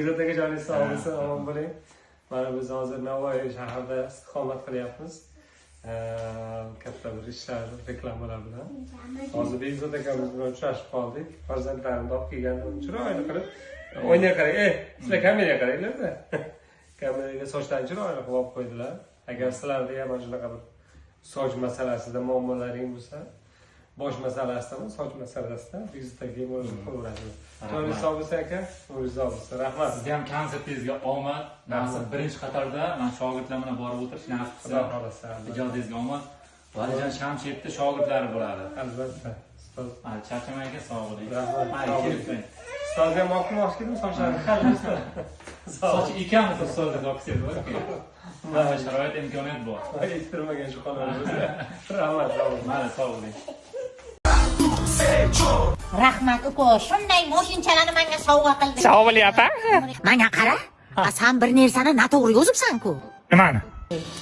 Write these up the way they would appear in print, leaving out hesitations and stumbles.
Bekzod aka, joningiz sog' bo'lsin, omon bo'ling. Mana biz hozir Navoiy shahrida istiqomat qilyapmiz. Katta bir ishlar, reklamalar bilan. Hozir Bekzod akamiz bilan uchrashib qoldik. Farzandlarimni olib kelgandim. Chiroyli qilib o'ynay qarang. Ey, sizlar kameraga qaranglar-da. Kameraga sochlarini chiroyli qilib olib qo'ydilar. Agar sizlarda ham mana shunaqa bir soch masalasida muammolaring bo'lsa, bosh masalasida, soch masalasida Bekzod akaga murojaat qilaverasiz. Joningiz sog' bo'lsin, aka, umringiz uzoq bo'lsin. Rahmat. Sizga ham konsertingizga omad. Nasib, birinchi qatorda man shogirdlar bilan borib o'tirish nasib Xudo qilsa. xohlasa, albatta. Ijodingizga omad. Valijon Shamshevni shogirdlari bo'ladi. Albatta. Ustoz. Mayli, charchamang, aka, sog' bo'ling. Rahmat. Mayli, kelib turing. Ustoz ham olib keldim, sochlarini qani, ustoz? Sog' Soch ekamiz ustozga olib borki. Hamma sharoit, imkoniyat bor. Ektirmagan shu xonada bo'lsa. Rahmat, sog' bo'ling. Mayli, sog' bo'ling. Rahmat, uko, shunday moshinchalarni menga sovg'a qilding. Sog' bo'ling, opa. Menga qara, a san bir narsani noto'g'ri yozibsan-ku. Nimani?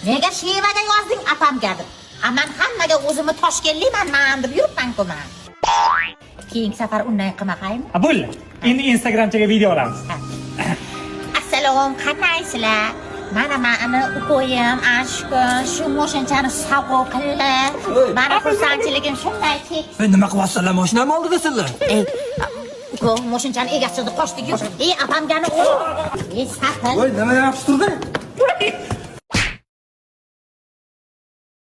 Nega shevaga yozding apamga deb? A man hammaga o'zimni toshkentlikman man deb yuribman-ku man. Keyingi safar unday qilmaqaymi? Ha, bo'ldi. Endi Instagramchaga video olamiz. Assalom, qandaysizlar? Mana mani ukoyim ashkun shu moshinchani sovg'a qildi. Mani xursandchiligim shunday cheksiz. Nima qilyapsizlar mashinamni oldida sizlar? Ey, uko, moshinchani egasi chiqdi, qochdik-yu. Ey, apamgani u. Ey, satil. Voy, nima yopishtirdi?